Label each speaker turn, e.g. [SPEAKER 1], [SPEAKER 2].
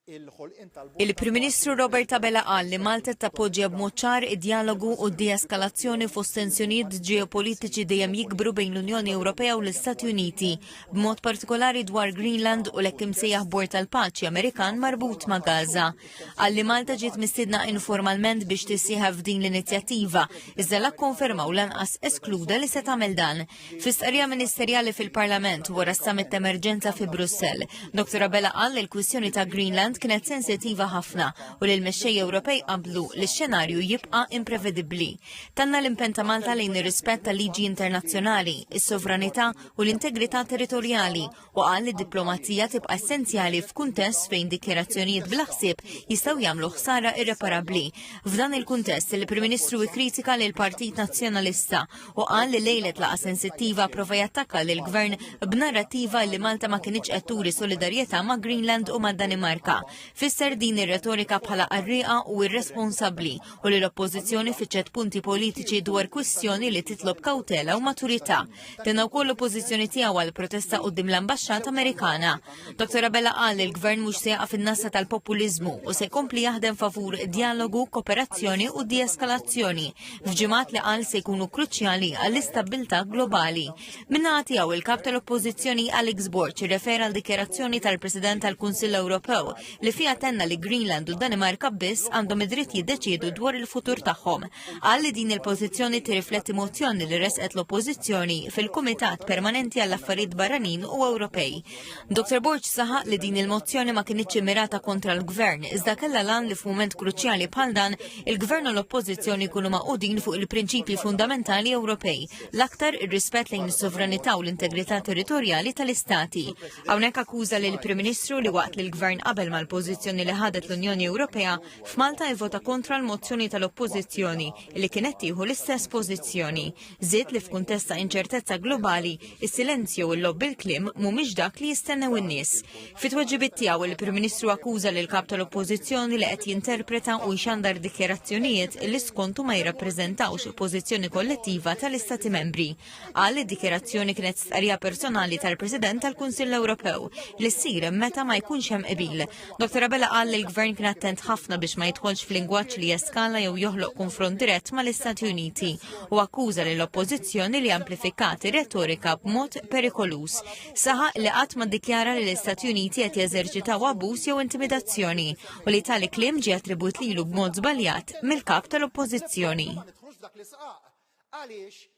[SPEAKER 1] Il-Prim Ministru Robert Abela qal li Malta tappoġġja b'mod ċar id-djalogu u d-deeskalazzjoni fost tensjonijiet ġeopolitiċi dejjem jikbru bejn l-Unjoni Ewropea u l-Istati Uniti, b'mod partikolari dwar Greenland u l-hekk imsejjaħ Bord tal-Paċi Amerikan marbut ma' Gaza. Qal li Malta ġiet mistiedna informalment biex tissieħeb f'din l-inizjattiva, iżda la kkonferma u lanqas eskluda li se tagħmel dan. Fi stqarrija ministerjali fil-Parlament wara s-summit ta' emerġenza fi Brussell, Dr. Abela qal li l-kwistjoni ta' Greenland kienet sensittiva ħafna u li l-mexxej Ewropej qablu li x-xenarju jibqa' imprevedibbli. Tanna l-impenn ta' Malta lejn ir-rispett tal-liġi internazzjonali, is-sovranità u l-integrità territorjali u qal li d-diplomazija tibqa' essenzjali f'kuntest fejn dikjarazzjonijiet bla ħsieb jistgħu jagħmlu ħsara irreparabbli. F'dan il-kuntest, il-Prim Ministru ikkritika lil Partit Nazzjonalista u qal li lejlet laqgħa sensittiva prova jattakka lil gvern b'narrattiva li Malta ma kinitx qed turi solidarjetà ma' Greenland u ma' Danimarka. Fisser din ir-retorika bħala qarrieqa u irresponsabbli u li l-Oppożizzjoni fittxet punti politiċi dwar kwistjoni li titlob kawtela u maturità. Tenna wkoll l-oppożizzjoni tiegħu għal protesta quddiem l-Ambaxxata Amerikana. Dr. Abela qal li l-Gvern mhux se jaqa' fin-nassa tal-populiżmu u se jkompli jaħdem favur djalogu, kooperazzjoni u deeskalazzjoni f'ġimgħat li qal se jkunu kruċjali għall-istabbiltà globali. Min-naħa tiegħu il-kap tal-Oppożizzjoni Alex Borg irrefera għal dikjarazzjoni tal-President tal-Kunsill Ewropew li fiha tenna li Greenland u Danimarka biss għandhom id-dritt jiddeċiedu dwar il-futur tagħhom. Qal li din il-pożizzjoni tirrifletti mozzjoni li resqet l-Oppożizzjoni fil-Kumitat Permanenti għall-Affarijiet Barranin u Ewropej. Dr. Borg saħaq li din il-mozzjoni ma kinitx immirata kontra l-Gvern, iżda kellha lan li f'mument kruċjali bħal dan il-Gvern u l-Oppożizzjoni jkunu magħqudin fuq il-prinċipji fundamentali Ewropej, l-aktar ir-rispett lejn is-sovranità u l-integrità territorjali tal-Istati. Hawnhekk akkuża lil Prim Ministru li waqt li l-Gvern qabel mal-pożizzjoni li ħadet l-Unjoni Ewropea, f'Malta ivvota kontra l-mozzjoni tal-Oppożizzjoni li kienet tieħu l-istess pożizzjoni. Żied li f'kuntest ta' inċertezza globali, is-silenzju u l-logħob bil-kliem mhumiex dak li jistennew in-nies. Fit-tweġibiet tiegħu il-Prim Ministru akkuża lil kap tal-Oppożizzjoni li qed jinterpreta u jxandar dikjarazzjonijiet li skontu ma jirrappreżentawx pożizzjoni kollettiva tal-Istati Membri. Qal li d-dikjarazzjoni kienet stqarrija personali tal-President tal-Kunsill Ewropew li ssir meta ma jkunx hemm qbil. Dr. Abela qal li l-Gvern kien attent ħafna biex ma jidħolx f'lingwaġġ li jeskala jew joħloq konfront dirett mal-Istati Uniti u akkuża lill oppożizzjoni li amplifikat ir-retorika b'mod perikoluż. Saħaq li qatt ma ddikjara li l-Istati Uniti qed jeżerċitaw abbuż jew intimidazzjoni u li tali kliem ġie attribwit lilu b'mod żbaljat mill-kap tal-Oppożizzjoni.
[SPEAKER 2] Għaliex?